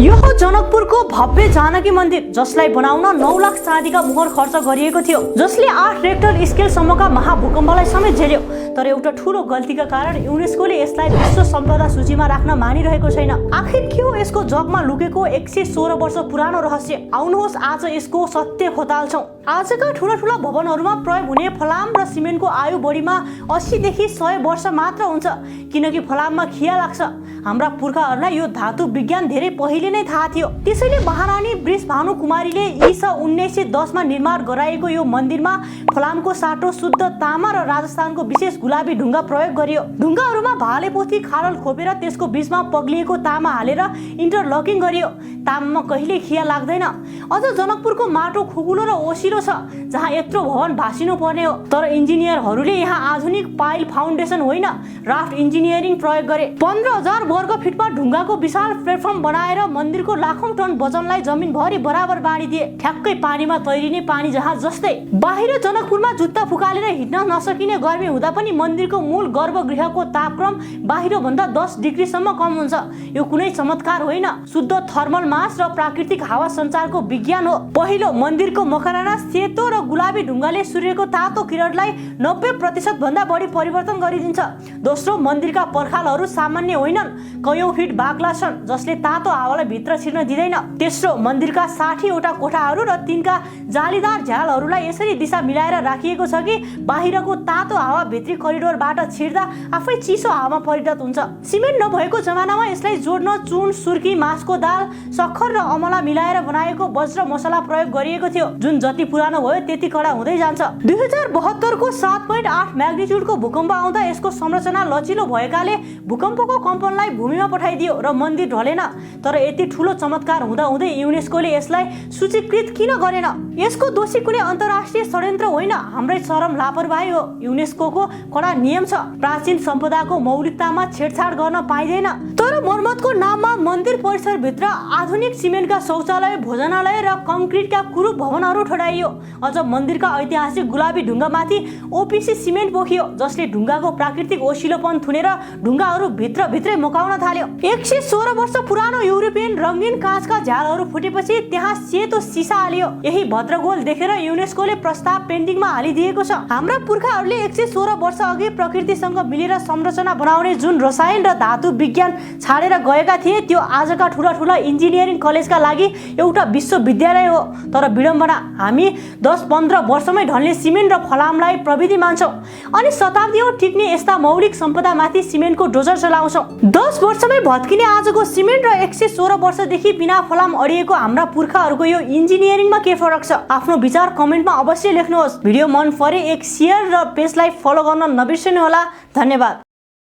यो हो जनकपुरको भव्य जानकी मन्दिर, जसलाई बनाउन 9 लाख चाँदीका मुहर खर्च गरिएको थियो, जसले 8 रेक्टर स्केलसम्मका महाभूकम्पलाई समेत झेल्यो। तर एउटा ठूलो गल्तीका कारण युनेस्कोले यसलाई विश्व सम्पदा सूचीमा राख्न मानिरहेको छैन। आखिर के हो यसको जगमा लुकेको 116 वर्ष पुरानो रहस्य? आउनुहोस् आज यसको सत्य खोताल्छौं। आजका ठूला भवनहरूमा प्रयोग हुने फलाम र सिमेन्टको आयु बढीमा 80 देखि 100 वर्ष मात्र हुन्छ, किनकि फलाममा खिया लाग्छ। हाम्रा पुर्खाहरूलाई यो धातु विज्ञान धेरै पहिले नै थाहा थियो। त्यसैले महारानी वृषभानु कुमारीले ईसा 1910 मा निर्माण गराएको यो मन्दिरमा फलामको साटो शुद्ध तामा र राजस्थानको विशेष गुलाबी ढुङ्गा प्रयोग गरियो। ढुङ्गाहरूमा भालेपोथी खाडल खोपेर त्यसको बीचमा पग्लिएको तामा हालेर इन्टरलकिङ गरियो। तामामा कहिले खिया लाग्दैन। अझ जनकपुरको माटो खुकुलो र ओसिलो छ, जहाँ यत्रो भवन भासिनु पर्ने हो। तर इन्जिनियरहरूले यहाँ आधुनिक पाइल फाउन्डेसन होइन, राफ्ट इन्जिनियरिङ प्रयोग गरे। 15,000 वर्ग फिटमा ढुङ्गाको विशाल प्लेटफर्म बनाएर मन्दिरको लाखौं टन वजनलाई जमिनभरि बराबर बाँडिदिए, ठ्याक्कै पानीमा तैरिने पानी जहाज जस्तै। बाहिर जनकपुरमा जुत्ता फुकालेर हिँड्न नसकिने गर्मी हुँदा पनि मन्दिरको मूल गर्भगृहको तापक्रम बाहिरभन्दा 10 डिग्रीसम्म कम हुन्छ। यो कुनै चमत्कार होइन, शुद्ध थर्मल मास र प्राकृतिक हावा सञ्चारको विज्ञान हो। पहिलो, मन्दिरको मकराना सेतो र गुलाबी ढुङ्गाले सूर्यको तातो किरणलाई 90% भन्दा बढी परिवर्तन गरिदिन्छ। दोस्रो, मन्दिरका पर्खालहरू सामान्य होइनन्, कयौं फिट बाक्ला छन्, जसले तातो हावालाई भित्र छिर्न दिँदैन। तेस्रो, मन्दिरका 60 वटा कोठाहरू र तिनका जालीदार झ्यालहरूलाई यसरी दिशा मिलाएर राखिएको छ कि बाहिरको तातो हावा भित्री करिडोरबाट छिर्दा आफै चिसो हावामा परिणत हुन्छ। सिमेन्ट नभएको जमानामा यसलाई जोड्न चुन, सुर्की, मासको दाल, सक्खर र अमला मिलाएर बनाएको वज्र मसला प्रयोग गरिएको थियो, जुन जति पुरानो भयो त्यति कडा हुँदै जान्छ। 2072 को 7.8 म्याग्निट्युडको भूकम्प आउँदा यसको संरचना लचिलो भएकाले भूकम्पको कम्पनलाई भूमिमा पठाइदियो र मन्दिर ढलेन। तर यति ठूलो चमत्कार हुँदाहुँदै युनेस्कोले यसलाई सूचीकृत किन गरेन? यसको दोषी कुनै अन्तर्राष्ट्रिय षड्यन्त्र होइन, हाम्रै चरम लापरवाही हो। युनेस्कोको कडा नियम छ, प्राचीन सम्पदाको मौलिकतामा छेडछाड गर्न पाइँदैन। तर मर्मतको नाममा मन्दिर परिसरभित्र आधुनिक सिमेन्टका शौचालय, भोजनालय र कङ्क्रिटका कुरूप भवनहरू ठडाइयो। अझ मन्दिरका ऐतिहासिक गुलाबी ढुङ्गामाथि ओपिसी सिमेन्ट पोखियो, जसले ढुङ्गाको प्राकृतिक ओसिलोपन थुनेर ढुङ्गाहरू भित्रै मुकाउन थाल्यो। 116 वर्ष पुरानो युरोपियन रङ्गीन काँचका झ्यालहरू फुटेपछि त्यहाँ सेतो सिसा हालियो। यही भद्रगोल देखेर युनेस्कोले प्रस्ताव पेन्डिङमा हालिदिएको छ। हाम्रा पुर्खाहरूले 116 वर्ष अघि प्रकृतिसँग मिलेर संरचना बनाउने जुन रसायन र धातु विज्ञान छाडेर गएका थिए, त्यो आजका ठूला इन्जिनियरिङ कलेजका लागि एउटा विश्वविद्यालय हो। तर विडम्बना, हामी 10-15 वर्षमै ढल्ने सिमेन्ट र फलामलाई प्रविधि मान्छौँ, अनि शताब्दीौं टिक्ने यस्ता मौलिक सम्पदामाथि सिमेन्टको डोजर चलाउँछौँ। 10 वर्षमै भत्किने आजको सिमेन्ट र 116 वर्षदेखि बिना फलाम अडिएको हाम्रा पुर्खाहरूको यो इन्जिनियरिङमा के फरक छ? आफ्नो विचार कमेन्टमा अवश्य लेख्नुहोस्। भिडियो मन परे एक शेयर र पेजलाई फलो गर्न नबिर्सनु होला। धन्यवाद।